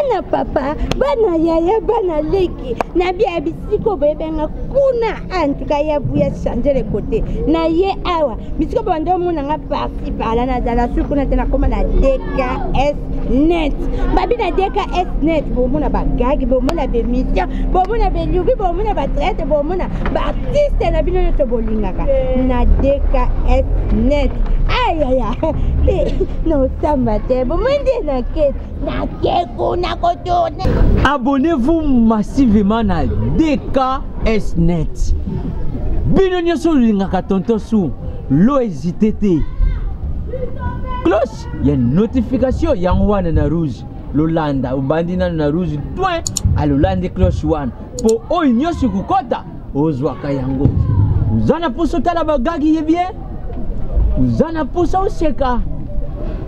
Bana papa, bana yaya, bana leki, na bia bisiko boyebenga kuna en tout cas ya buya changer le côté. Na ye awa, bisiko bando mona nga parti par là na zala su kuna tena koma na DKS net. Babi na DKS net bomona ba gag, bomona ba émission, bomona ba lubi, bomona ba traite, bomona ba artiste na bino nyonso bolingaka na DKS net. Ayaya, na osamba te, bomoni nde na kete. Abonnez-vous massivement na DKS Net. Bino nyonso olingaka tonton su lo hésité te. Cloche ya notification yango wana na rouge lolanda obandi nano na rouge point alolandi cloche wana mpo oyo nyonso ekokɔta ozwaka yango oza na mposa otala bagagi ye bien oza na mposa oseka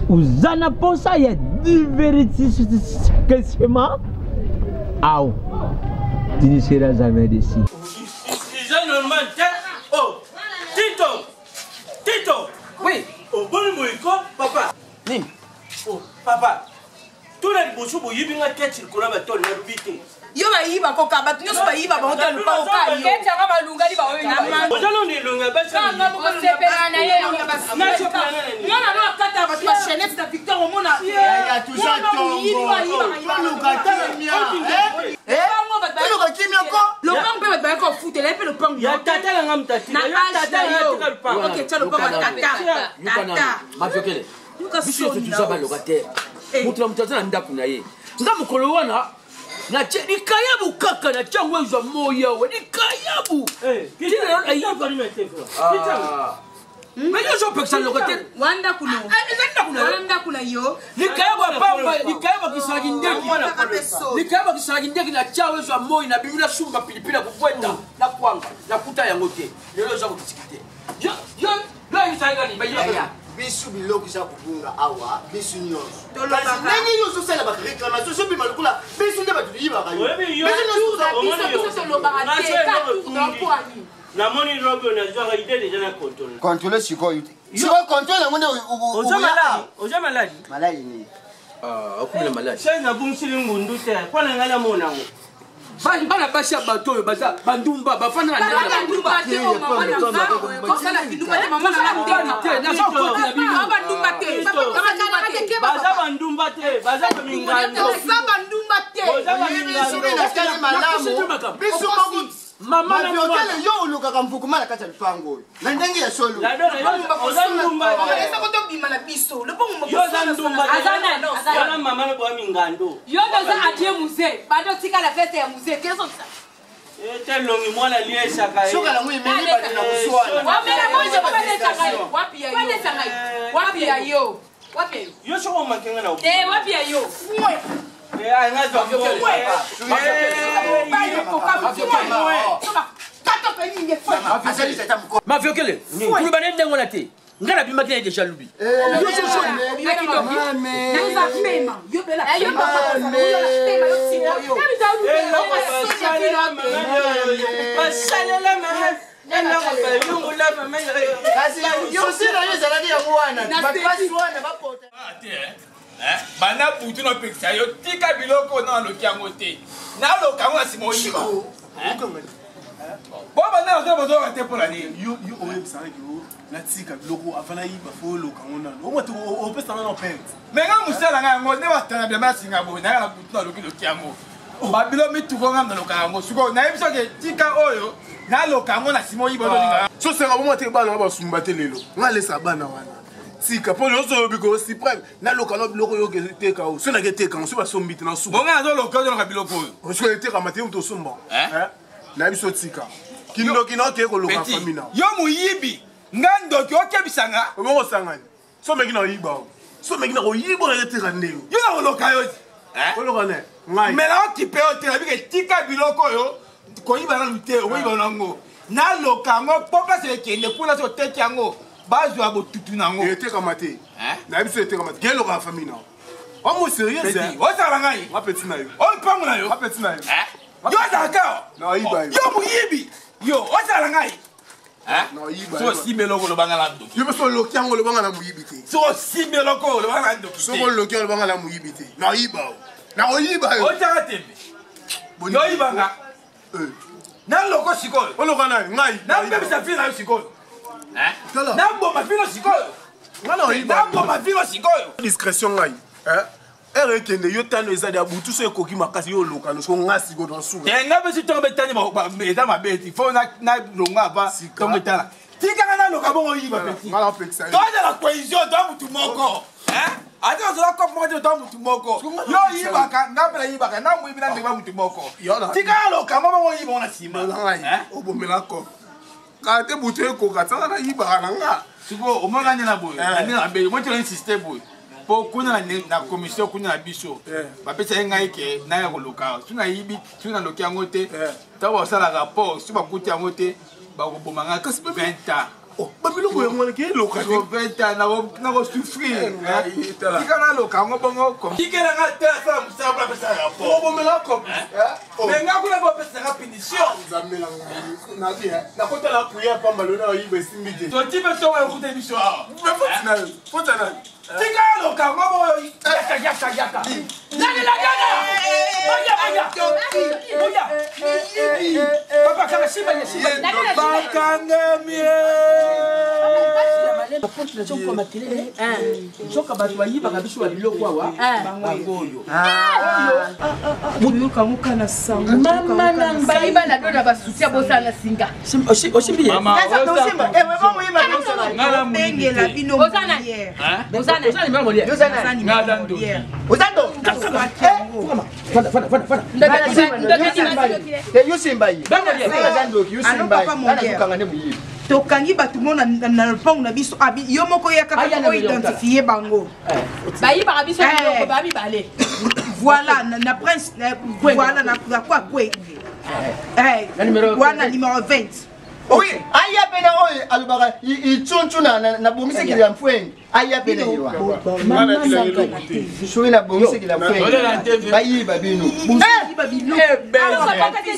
oza na mposa ya divertissement aw tu ne seras jamais déçu. Eza normal te. Oh, Tito! Tito! Oui. Oh, boni boye ko, papa. Nini? Oh, papa. Tuna liboso boyibi nga keti likolo ya batole nalobi te. Yo bayiba koka bato nyonso bayiba bango te lupango ka yo. Keti yanga balungani baoyo Oza nano elongi ya basi. Osepela na ye. Nasepela na nini? Mwana no akata bato ba chaînette na Victor omona. Ya tuza tongo. Toluka kimia. Toluka kimia ko. Lopango mpe bato bayaki kofutela ye mpe lopango. Ya tata na nga mutati. Na Yo tata na nga tika lupango. Ok, tia lopango ya tata. Tata. Maviokele. Yoka Biso nyonso soni toza na balocataire. Eh. Moto na moto aza na ndako na ye. Nga mokolo wana natie likayabu kaka na ntango ezwa moi awa likayabu. Eh, Tina lelo ayiba. Kita. Mais yo ozopekisa locataire. Wana ndako no. Eza ndako na yo. Wana ndako na yo. Likayabu ya pamba, likayabu akisalaki ndeki. Kaka mpe soni. Likayabu akisalaki ndeki na tia ezwa moi na bimi nasumba pilipili ya kobweta na kwanga nakuta yango te. Lelo oza kodiscute. Yo yo yo ayebisaki nani bayibaka. Bisu biloko eza kobunga awa bisu nyonso. Tolobaka. Kasi ndenge yo ozosala ba réclamation ozobima lokola bisu nde bato toyibaka yo. Oyebi yo. Bisu nyonso toza- Omoni yo. Biso tolobaka te. Naso Ka eloko tour dans etungi. poani. Namoni robe oyo nazwaka ide deja na contrôle. Contrôle sikoyo te. Sikoyo contrôle yango nde Oza maladi? Oza maladi? Maladi nini? Ah, okomela maladi. Chaise nabungisili ngundu te. Mpo na ngai namona yango. Bana basi ya bato oyo baza bandumba bafanda na ndako na Bandumba te o mama na nga. Kosala kindumba te mama na nga te naza kokotela bino Ah, bandumba te. Bandumba te. Baza bandumba te, baza bamingando. Toza bandumba te. Boza Bisu bamingando. nasali malamu. Bisu moko Mama na Maviokele mwana. yo olukaka mvukuma na kati ya lupango oyo. Na ndenge ya solo. Lado na yo oza ndumba te. Eza kotobima na biso. Lopango Yo oza ndumba te. Aza nani? Aza Yo na mama na boya mingando. Yo nde oza adie musée. Bado tikala fete ya musée. Keso Eh, te elongi mwana liesaka ye. Soka yango ememi bato na koswana. Wamela moja kwa ngai. Wapi ya yo? Kwa ngai. Wapi ya yo? Wapi ya yo? Yo soko omakenga na Eh, wapi ya yo? Eh, ah, nga zwa mbongo. Eh, Mobali koka mwe. Kata pe ninge fa. Azali tata mokolo. Maviokele koloba na ye ndenge wana te ngai nabimaki na ye deja lubi Yoza pema. Yo bela. Eh, yo Mame. Yo eloko basalela mama oyo. Basalela mama. Eloko bayungula mama oyo. Kasi susi na yo ezalaki yango wana. Bato baswana bapota. te eh? Banda butu napekisa yo tika biloko na naloki yango te naloka yango na nsima oyiba bo banda nazo bozoka te mpo na nini Yo yo oyebisaka ke natika biloko avant nayiba fo oloka ngo nano omwa te opesanga na perte. Me nga mosala nga yango nde batanga bilamba ya singa boye nayaka na butu naloki loki yango babilo mituko nga naloka yango sikoyo nayebi soki tika oyo naloka yango na nsima oyiba ozolinga. Sosenga bomwa te bana wana basumba te lelo nga alesa bana wana tika mpo nyonso oyobi ko suprême naloka na biloko oyo eteka o so nake eteka ngo so basombi te na suka. Bonga nazoloka ozoloka biloko oyo. Soki etekama te moto osomba. Eh? Nayebi so tika kindoki na okeye koloka Petit, famille na yo moyibi nga ndoki okebisa nga. Obongo osangani so omeki na koyiba o so omeki na koyiba oyo eteka nde yo. Yo na koloka yo ti. Oloka ne ngai. Me na okipe yo te nabike tika biloko oyo koyiba nanu te okoyiba nango naloka yango mpo place ekende kuna so oteki yango bazwa botutu nango. Etekama te nayebi so etekama te keloka na famille na omo sérieux. Petit, ozala ngai. Nga petit na yo. Oyo mpango na yo. Nga petit na yo. Yo ozalaka. Nayiba yo. Yo moyibi yo ozala ngai. Nayiba So osimbi eloko olobanga na ndoki. Yo mpe so oloki yango olobanga na moyibi te. So osimbi eloko olobanga na ndoki. Soki oloki yango olobanga na moyibi te nayiba o. Nakoyiba yo. Otiaka tembe. Yo oyibanga. Naloko sikoyo. Oloka nani? Ngai. Nabebisa fille na yo sikoyo. Naboma fino sikoyo. Naboma fino sikoyo. Discrétion ngai. Ere ekende yo tano eza ya butu so ekoki makasi yo oloka no siko nga sikoyo na suka. Te nga mpe si ntongo betani eza mabe ti fo nalonga ava ntongo etala. Tikaka naloka bongo oyiba petit. Tozala cohésion toa mutu moko. Ata ozala kope moko te toa mutu moko. Yo oyibaka nga mpe nayibaka na moyibi na ndeko ya mutu moko. Tika naloka ngo bongo oyiba ngo na nsima. Obomela kope. Kaka te butu ekoka saka nayibaka na nga. Sikoyo omona nde na boye na nde na mabe omoni te na insiste boye mpo kuna na commission kuna na biso bapesaki ngai ke naya koluka soki nayibi soki naloki yango te ntango basala rapport soki bakuti yango te bakoboma ngai 20 ans. Babiloko yango wana keloka te 20 ans nakosouffrir. Tika naloka yango bongo tikelanga te asala mosala mpona apesaka rapport. Obomela kope. Mais nga kuna bapesaka punition. Nzambe na ngai nabi nakotala prière pamba lelo nayiba esimbi te. Toti mpe ntongo ekuta biso awa. Foti na yo. Tika aloka ngo boyo yaka yaka yaka. Nani la gana. Boya boya. Boya. Papa kaka simba ye simba. Bakangami. Nzoka makelele nzoka bato bayibaka biso ba biloko awa bango oyo. Oyoka ngo na sango. Mama na bayiba na do na basutia bosala na singa. Osimbi ye. Obengela bino Molière. Oza numéro Molière. Oza ndoki. Fanda fanda fanda fanda. Yo simba ye. Aza ndoki, yo Allo, simba ye. papa Molière. Nana nde moyibi. Tokangi bato mo na lopango na biso abi yo moko ya kaka Aya na oidentifie bango. Bayibaka biso biloko ba mibale. Voilà na prince voilà na kwa kwe Na numéro wana numéro 20. Oui, aya pene oyo alobaka itsuntsu nabongisekeli ya mfwengi aya pene yewa soki nabongisekeli ya mfwengi bayiba bino.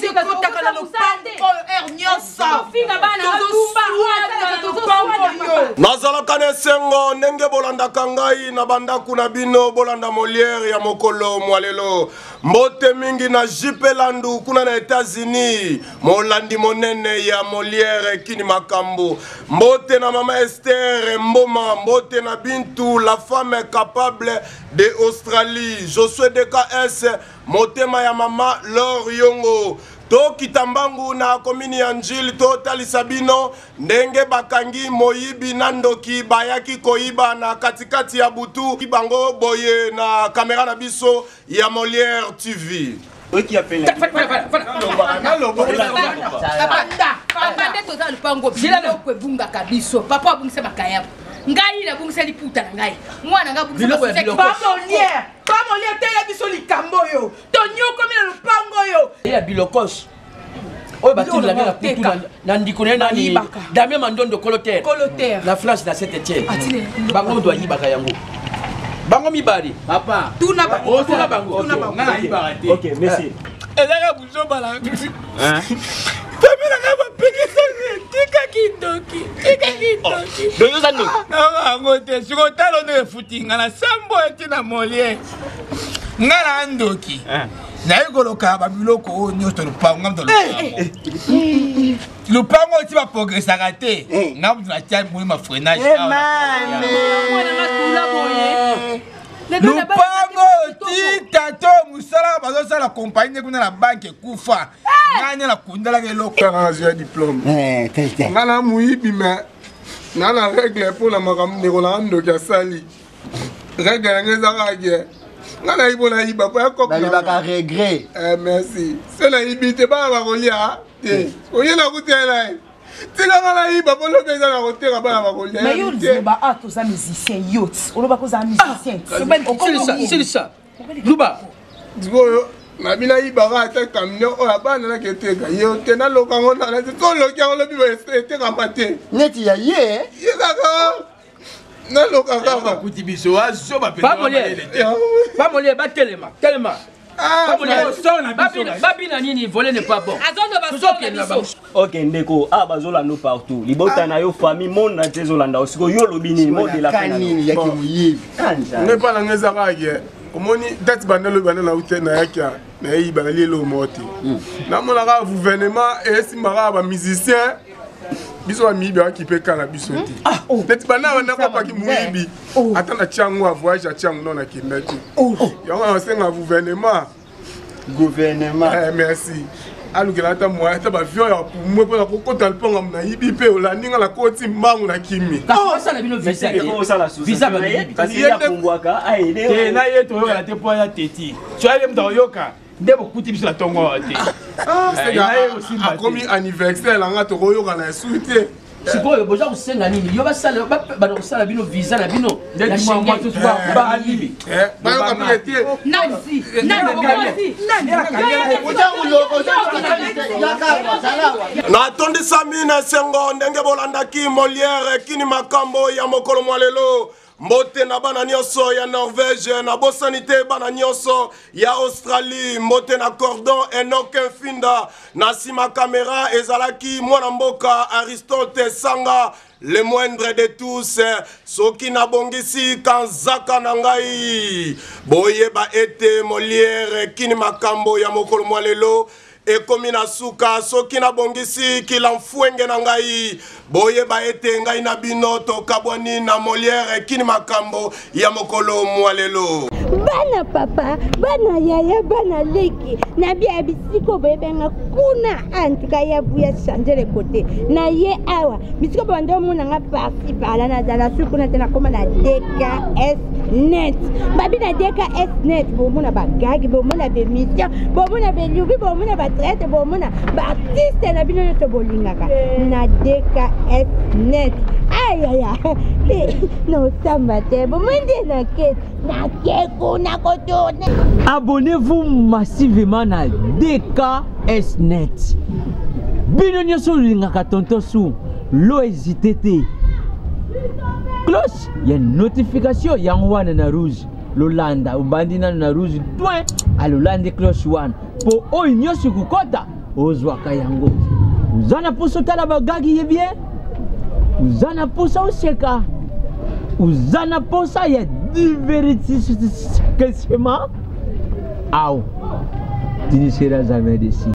Ekotaka na lopango oyo heure nyonso. Tofinga bana batumba lopango oyo. Nazalaka na esengo ndenge bolandaka ngai na bandako na bino. Bolanda Molière ya mokolo mwa lelo. Mbote mingi na Jipe Landu kuna na États-Unis, molandi monene ya Molière kini makambo. Mbote na mama Esther Mboma, mbote na Bintu la femme capable de Australie, Josué DKS motema ya mama Laure Yongo. Tokita mbangu na komini ya Njili totalisa bino ndenge bakangi moyibi na ndoki bayaki koyiba na katikati ya butu bango boye na kamera na biso ya Molière TV. Papa nde toza lupango biloko ebungaka biso. Papa abungisa makayabo, ngai nabungisa liputa na ngai, mwana ngai abungisa. Biloko ya biloko. Pa Molière, pa Molière, tela biso likambo oyo tonyokomi na lopango oyo. Ya bilokos oyo batindelaki na kutu na ndiko na ye nani? Bayibaka. Damien Mandondo Kolotere. Kolotere. Na France na Saint Etienne bango moto bayibaka yango bango mibale. Papa. Tuna bango. Tuna bango. Tuna bango. Nga nayibaka te. Ok, merci. Ezaka buzoba na famille na ngai bapekisaki tika kindoki, tika kindoki. Donc oza ndoki? Nayoka yango te. Sikoyo tala ndenge efuti nga na sambo eti na Molière. Nga na ndoki naye koloka babiloko oyo nyonso lopango nga moto aloka lopango oyo ti baprogresaka te nga moto natia moi mafreinage. Lupango ti tato mosala bazosala kompani nde kuna na banke ekufa ngai nde nakundalaka eloko. Kaka nazwi ya diplôme nga na moyibi me na na règle mpo na makambo ndeko na nga ndoki asali. Règle na nga eza kaka ke nga nayibi mpo nayiba mpo ya cope. Balobaka regret. Merci. So nayibi te bana bakolia te oye nakutela ye tikanga nayiba mpo lobi eza na koteka bana bakolia. Mais yo loba a toza musicien yo ti olobaka oza musicien. Silisa silisa luba. Sikoyo nabi nayibaka ata camion oyo abana naketeka yo te naloka yango nana te so oloki yango lobi etekama te. Neti ya ye. Ye kaka naloka kaka. Kuti biso azoba. Pa Molière, pa Molière, batelema telema. Pa Molière, babina nini? Voler n'est pas bon. Tozokende na bango. Ok ndeko, awa bazolanda yo partout, libota na yo, famille monde na te ezolanda yo. Sikoyo yo olobi nini? Mot de la fin na yo. Nini yaki moyibi? Nde mpa na nga eza kaka ke Omoni date banda lobi banda nauti nayaki nayeyiba nalie eloko moko te. Namonaka gouvernement esimbaka bamusicien, biso bamiyibi awakipe ka na biso te. Neti banda banda kopaki moyibi ata na tiango ya voyage ya tiango no nakendaki yango, nasenga gouvernement. Gouvernement. Merci, alukela ata moyen, ata bavion ya pumwe mpona kokota liponga nayibi mpe olandi nga nakoti mbangu na kimi. Basala bino visa te. Visa babibi. Te, na ye toyokana te mpo aya teti so aye moto akoyoka nde bokuti biso na ntongo awa te. Na ye kosimba te. Akomi anniversaire na nga, tokoyokana esu te. Sikoyo boza kosenga nini? Yo basala bana kosala bino visa na bino na Schengen. Bayibi. Bayoka mpe te. Nani? Nani? Natondisami na esengo ndenge bolandaki Molière kini makambo ya mokolo mwa lelo. Mbote na bana nyonso ya Norvège, nabosani te bana nyonso ya Australie. Mbote na cordon Enok Mfinda na nsima kamera, ezalaki mwana mboka Aristote Sanga, le moindre de tous. Soki nabongisi kanzaka na ngai, boyeba ete Molière kini makambo ya mokolo mwa lelo ekomi na suka. Soki nabongisi kila mfwenge na ngai, boyeba ete ngai na bino tokabwani na Molière kini makambo ya mokolo mwa lelo. Bana papa, bana yaya, bana leki na bia bisika boyebenga kuna antuka ya buya change le côté na ye awa bisika banda omonanga parci parla, nazala su kuna te, nakóma na DKS Net. Babi na DKS Net, bomona bagagi, bomona bémission, bomona belubi, bomona batraite, bomona baartiste na bino nyonso bolingaka na DKS Net. Ayaya, nosamba te, bomoi nde nake nake kuna kotourne. Abonnez-vous massivement na DKS Net. Bino nyonso olingaka tonton su lo hésité te. Cloche ya notification yango wana na rouge, lolanda obandi nano na rouge point, alolandi cloche wana mpo oyo nyonso ekokɔta ozwaka yango. Oza na mposa otala bagagi ye bien, oza na mposa oseka, oza na mposa ya divertissement aw, tu ne seras jamais déçu.